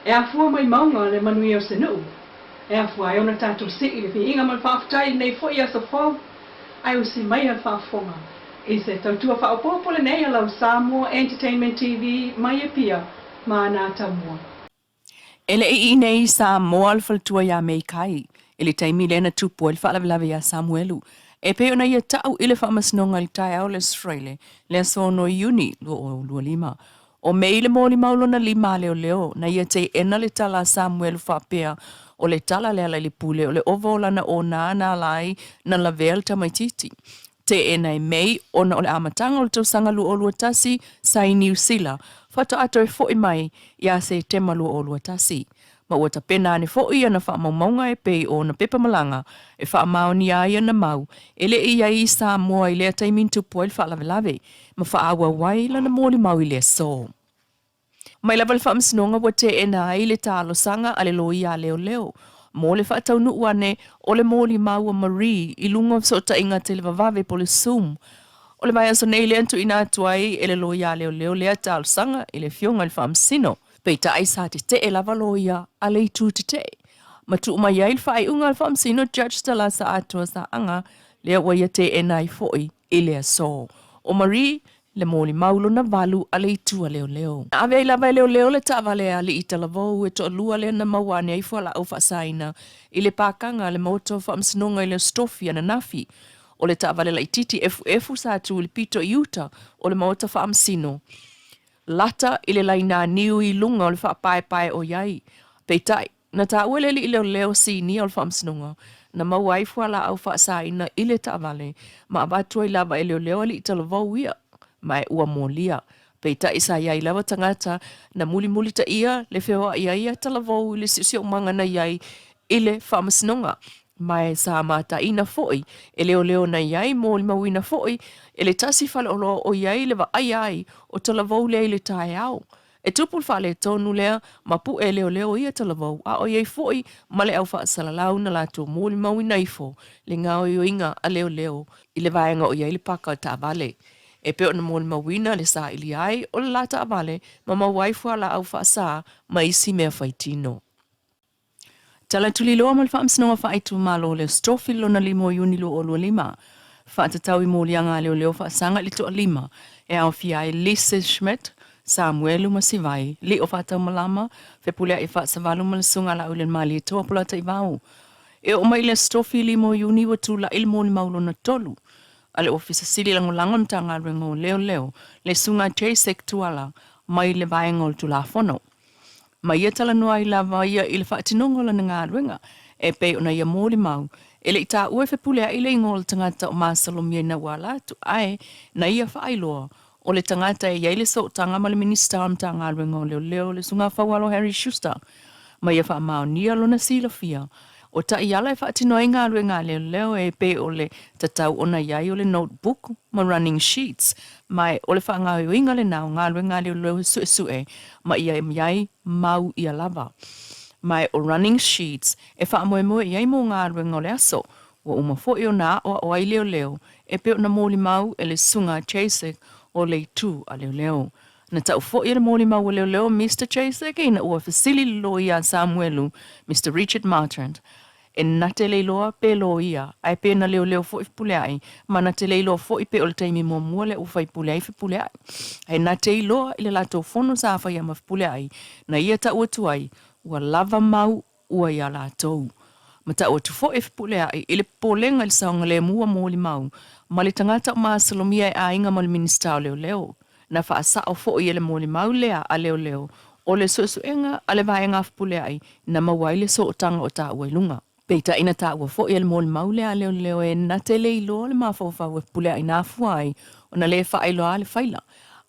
E afua mai mauga le manuia o se nuu, e afua ai ona tatou sii le viiga ma le faafetai i lenei foi aso fou, ae usi maia le faafofoga i se tautua faaopoopo lenei a lau Samoa Entertainment TV mai Apia ma ana atamua. E le i i inei i Samoa le faletua iā Mei Kai i le taimi lea na tupu ai le faalavelave iā Samuelu, e pei ona ia ta'u i le faamasinoga i le taeao o le Aso Faraile, le aso 6 Iuni 2025. ʻO Mei le molimau lona lima a leoleo, na ia teena le tala a Samuelu faapea, o le tala a Lealailepule o le ova o lana ōnā na ala ai na lavea le tamaitiiti. Teena e Mei ona o le amataga o le tausaga 2021 sa i Niu Sila, faatoa toe foʻi mai iā Setema 2021. Ma ua tapena ane foʻi ana faamaumauga e pei o ona pepa malaga e faamaonia ai ana mau e le i i ai i Samoa i lea taimi na tupu ai le faalavelave ma faaauau ai lana molimau i le aso. Mai lava le faamasinoga ua teena ai le talosaga a le loia a leoleo mo le faataunuu ane o le molimau a Marie i luga o fesootaiga televavave po o le Zoom. O le vaiaso nei lea na tuuina atu ai e le loia a leoleo lea talosaga i le afioga i le faamasino. Peitai sa tetee lava loia a le itu tetee ma tuu mai ai le faaiuga a le faamasino Judge Talasa Atoa Saaga lea ua ia teena ai foi i le aso. ʻO Marie le molimau lona valu a le itu a leoleo. Na ave ai lava e leoleo le taavale a Alii Talavou e toalua lea na maua ane ai fualaau faasaina i le pakaga a le Maota o Faamasinoga i le Aso Tofi ananafi. O le taavale laitiiti efuefu sa tu i le pito i uta o le Maota Faamasino lata i le laina niu i luga o le faapaepae o i ai. Peitai, na taua e le alii leoleo sinia o le faamasinoga, na maua ai fualaau faasaina i le taavale ma avatu ai lava e leoleo alii talavou ia, ma e ua molia. Peitai sa i ai lava tagata na mulimulitaia le feoai ai a Talavou i le siosiomaga na i ai i le faamasinoga, ma e sa mataina foi e leoleo na i ai molimauina foi e le tasi faleoloa o i ai le vaaia ai o Talavou lea i le taeao. E tupu le faaletonu lea ma puʻe e leoleo ia Talavou a o i ai foi ma le au faasalalau na latou molimauina ifo le gaoioiga a leoleo i le vaega o i ai le paka o taavale. E pei ona molimauina le sailia ai o le la taavale ma maua ai fualaau faasa ma isi mea faitino. Tala tuliloa mo le Faamasinoga Faaitumalo o le Aso Tofi lona lima o Iuni 2025, faatatau i moliaga a leoleo faasaga i le toalima e aofia ai Lise Schmidt, Samuelu ma Sivai, Lio Faataumalama, Fepuleai Faasavalu ma le Susuga Laaulialemalietoa Polataivao. E oo mai i le Aso Tofi lima o Iuni ua tulai le molimau lona tolu a le Ofisa Sili Lagolago o le Matagaluega o Leoleo, le Susuga Jacek Tuala mai le Vaega o le Tulafono. Ma ia talanoa ai lava ia i le faatinoga o lana galuega, e pei ona ia molimau, e le i taua e Fepuleai le igoa o le tagata o masalomia ina ua ala atu, ae na ia faailoa, o le tagata e i ai le sootaga ma le Minisita o le Matagaluega o Leoleo, le Susuga Faualo Harry Schuster, ma ia faamaonia lona silafia o taiala e faatino ai galuega a leoleo e pei o le tatau ona i ai o le notebook ma running sheets, ma o le faagaoioiga lena o galuega a leoleo e suesue ma ia i ai mau ia lava. Ma o running sheets e faamoemoe i ai mo galuega o le aso, ua uma foi ona aʻoaʻo ai leoleo e pei ona molimau e le Susuga Jacek o le itu a leoleo. Na tau foi e le molimau a leoleo Mister Jacek ina ua fesili le loia a Samuelu, Mister Richard Marchant, E na te le iloa pe loia, ae pe na leoleo foi Fepuleai, ma na te le iloa foi pe o le taimi muamua lea ua faipule ai Fepuleai. Ae na te iloa i le latou fono sa faia ma Fepuleai, na ia tau atu ai, ua lava mau ua iā latou. Ma tau atu foi e Fepuleai i le popolega i le saogalemu a molimau ma le tagata o masalomia e aiga ma le Minisita o Leoleo. Na faasao foi e le molimau lea a leoleo o le suesuega a le vaega a Fepuleai na maua ai le sootaga o taua i luga. Peitai na taua foi e le molimau lea a leoleo e na te le iloa le mafaufau e Fepuleai na afua ai ona le faailoa le faila.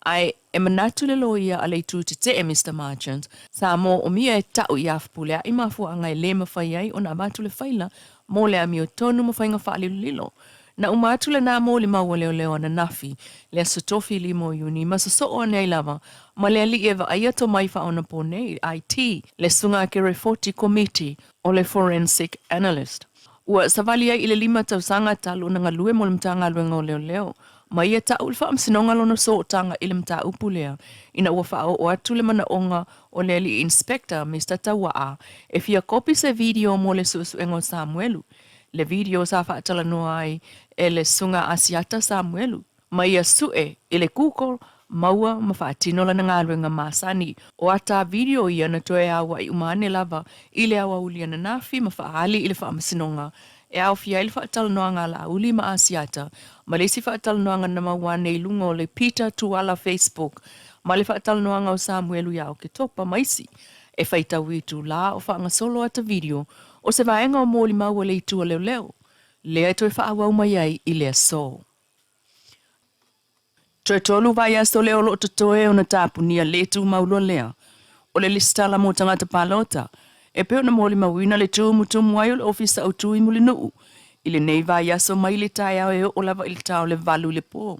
Ae e manatu le loia a le itu tetee Mister Marchant, sa moomia e tau iā Fepuleai mafuaaga e le mafai ai ona avatu le faila mo le amiotonu ma faiga faalilolilo. Na uma atu lena molimau a leoleo ananafi, le Aso Tofi lima o Iuni, ma sosoo ane ai lava ma le alii e vaaia tomai faaonaponei, IT, le Susuga a Kerefoti Komiti o le Forensic Analyst. Ua savali ai i le lima tausaga talu ona galue mo le Matagaluega o Leoleo. Ma ia ta'u i le Faamasinoga lona sootaga i le mataupu lea, ina ua faaoo atu le manaoga o le Alii Inspector, Mister Tauaa, e fia kopi se video mo le suesuega o Samuelu, le video sa faatalanoa ai e le Susuga Asiata Samuelu. Ma ia sue i le Google, maua ma faatino lana galuega masani. O ata video ia na toe aua'i uma ane lava i le aoauli ananafi ma faaali i le Faamasinoga e aofia ai le faatalanoaga a Laauli ma Asiata ma le isi faatalanoaga na maua ane i luga o le Peter Tuala Facebook ma le faatalanoaga o Samuelu ia Oketopa ma isi e faitau i itulā o faagasolo ata video o se vaega o molimau a le Itu a Leoleo lea e toe faaauau mai ai i le aso. Toe 3 vaiaso lea o lo o totoe ona tapunia le tumau loa lea o le lesitala mo tagata palota e pei ona molimauina le tumutumu ai o le Ofisa Autu i Mulinuu i lenei vaiaso mai le taeao e oo lava i le ta o le 8 i le po.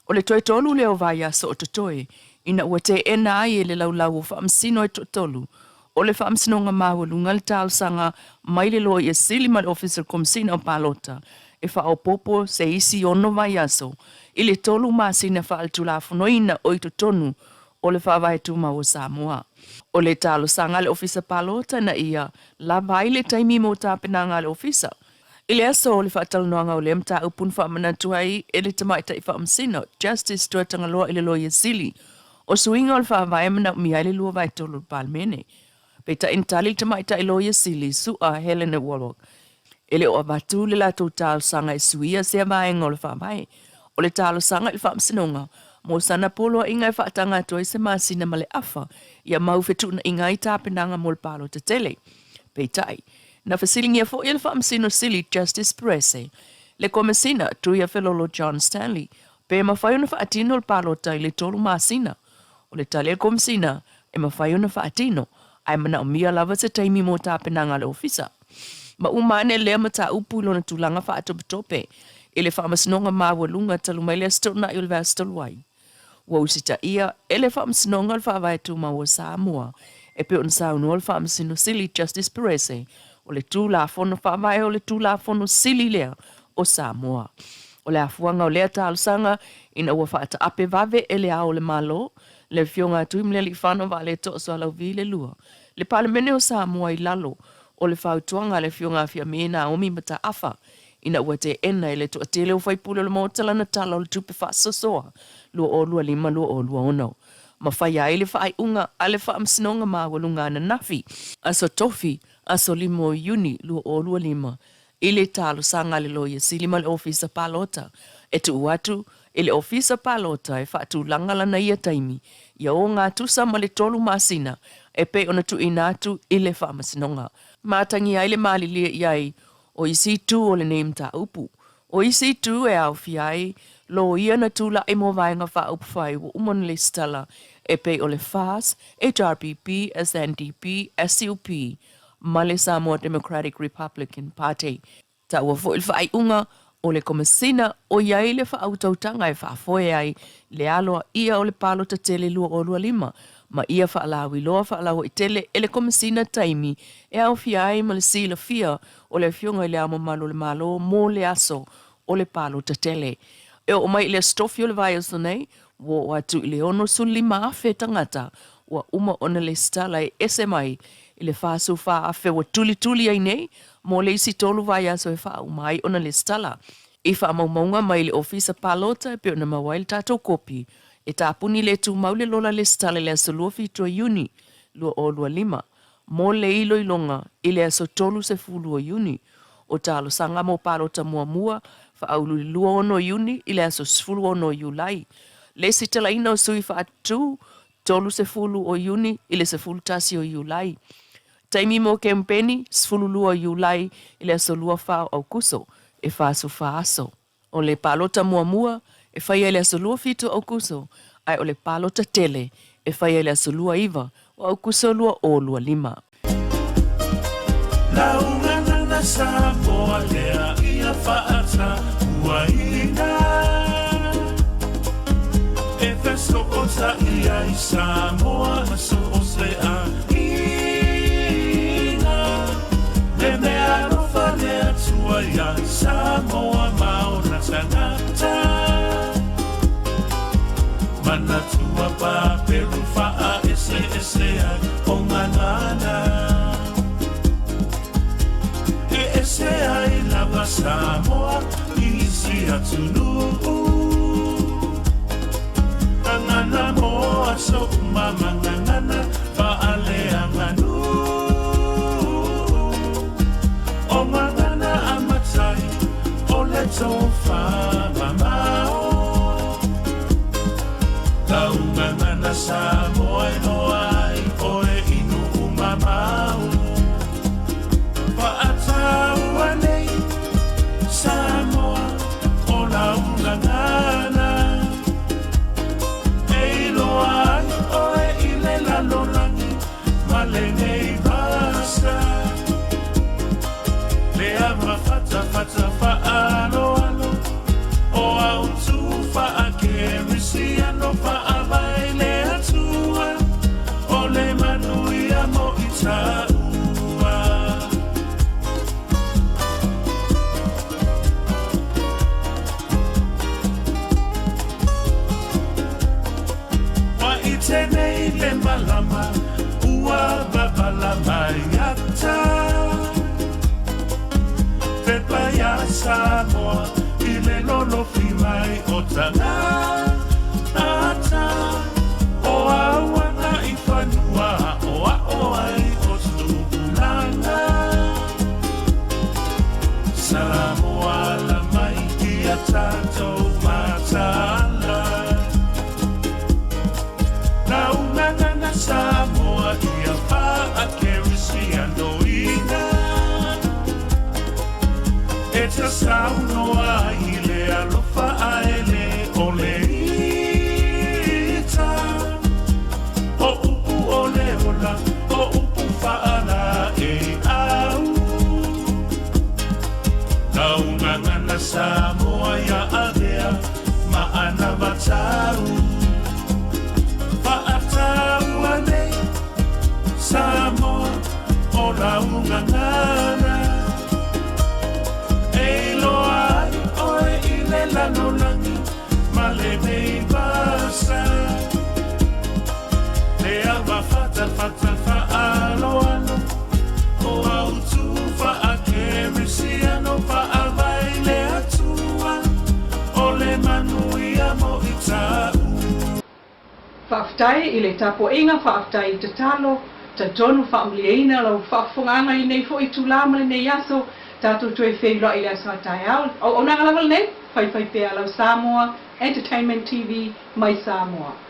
O le toe 3 lea o vaiaso o totoe ina ua teena ai e le laulau o Faamasino e toatolu o le Faamasinoga Maualuga le talosaga mai le Loia Sili ma le Ofisa o le Komesina o Palota e faaopoopo se isi 6 vaiaso i le 3 masina faaletulafonoina o i totonu o le Faavae Tumau o Samoa. O le talosaga a le Ofisa Palota ina ia lava ai le taimi mo tapenaga a le Ofisa i le aso o le faatalanoaga o lea mataupu na faamanatu ai e le Tamaitai Faamasino Justice Tuatagaloa i le Loia Sili O suiga o le Faavae e manaomia ai le 2/3 o le Palemene. Peitai na tali le tamaitai Loia Sili, Su'a Helena Wallach, e le o avatu le latou talosaga e suia sea vaega o le Faavae. O le talosaga i le Faamasinoga mo sana poloaiga e faataga atu ai se masina ma le afa ia mau fetuunaiga ai tapenaga mo le palota tele. Peitai, na fesiligia foi e le Faamasino Sili Justice Perese le Komesina Tuiafelolo John Stanley Pe mafai ona faatino le palota i le 3 masina? O le tali a le Komesina, e mafai ona faatino, ae manaomia lava se taimi mo tapenaga a le Ofisa. Ma uma ane lea mataupu i lona tulaga faatopetope i le Faamasinoga Maualuga talu mai le Aso Toonai o le vaiaso talu ai. Ua usitaia e le Faamasinoga le Faavae Tumau o Samoa e pei ona saunoa le Faamasino Sili Justice Perese, o le Tulafono Faavae o le Tulafono Sili lea o Samoa. O le afuaga o lea talosaga ina ua faataape vave e Le Ao o le Malo, le Afioga a Tuimalealiifano Vaaletoa Sualauvi le Lua, le Palemene o Samoa i lalo o le fautuaga a le Afioga a Fiame Naomi Mataafa ina ua teena e le toatele o faipule o le Maota lana Tala o le Tupe Faasoasoa 2025/2026 ma faia ai le faaiuga a le Faamasinoga Maualuga ananafi, Aso Tofi, aso 5 o Iuni 2025, i le talosaga a le Loia Sili ma le Ofisa Palota e tuu atu i le Ofisa Palota e faatulaga lana ia taimi ia ogatusa ma le 3 masina e pei ona tuuina atu i le Faamasinoga. Matagia ai le malilie i ai o isi itu o lenei mataupu. O isi itu e aofia ai loia na tula'i mo Vaega Faaupufai ua uma ona lesitala e pei o le FAS, HRPP, SNDP, SUP, ma le Samoa Democratic Republican Party. Taua foi le faaiuga o le Komesina o i ai le faautautaga e faafoe ai le aloaia o le Palota Tele 2025 ma ia faalauiloa faalauaitele e le Komesina taimi e aofia ai ma le silafia o le Afioga i Le Ao Mamalu o le Malo mo le aso o le Palota Tele. E oo mai i le Aso Tofi o le vaiaso nei, ua oo atu i le 65,000 tagata ua uma ona lesitala e ese mai i le 44,000 ua tulituli ai nei mo le isi 3 vaiaso e faauma ai ona lesitala. I faamaumauga mai le Ofisa Palota e pei ona maua ai le tatou kopi, e tapuni le tumau le lola lesitala i le aso 27 o Iuni 2025 mo le iloiloga i le aso 30 o Iuni. O talosaga mo palota muamua faaulu i le 26 Iuni i le aso 16 o Iulai. Le sitalaina o sui faatu 30 o Iuni i le 11 o Iulai. Taimi mo kempeni, 12 o Iulai i le aso 24 o Aukuso, e 44 aso. O le palota muamua e faia i le aso 27 o Aukuso, ae o le palota tele e faia i le aso 29 o Aukuso 2025. Lauga nana Samoa lea ia faatapuaina E feso'ota'i ai Samoa ma so o se aiga Le mea alofa le Atua iā Samoa ma ona tagata. ai o gagana. E ese ai lava Samoa i isi atunuu. Gagana mo aso uma ma gagana faaleaganuu. O gagana a matai o le tofa mamao. Lau gagana Samoa e iloa ai oe i nuu mamao. Faataua nei Samoa o lau gagana. E iloa ai oe i le lalolagi ma lenei vasa. Le ava fatafata faaaloalo o autu faakerisiano faavae i le Atua o le manuia mo i taua. Ua ite nei le malama ua babala mai ata. Pepa iā Samoa i le lolofi mai o tagata. O auana i fanua aʻoaʻo ai o tupulaga. Samoa ala mai ia tatou mataala. Lau gagana Samoa ia faakerisianoina. E te saunoa ai i le alofa ae le ʻole ita. O upu o le ola, o upu faalaeiau. Lau gagana Samoa ia avea ma anavatau. Faataua nei Samoa o lau gagana. E iloa ai oe i le lalolagi ma lenei vasa. Le ava fatafata faaaloalo o autu faakerisiano faavae i le Atua o le manuia mo i taua. Faafetai i le tapuaiga, faafetai i tatalo, talitonu faamalieina lau faafofogaaga i lenei foi itula ma lenei aso, tatou toe feiloai i le aso a taeao. Auaunaga lava lenei, faifai pea lau Samoa Entertainment TV mai Samoa.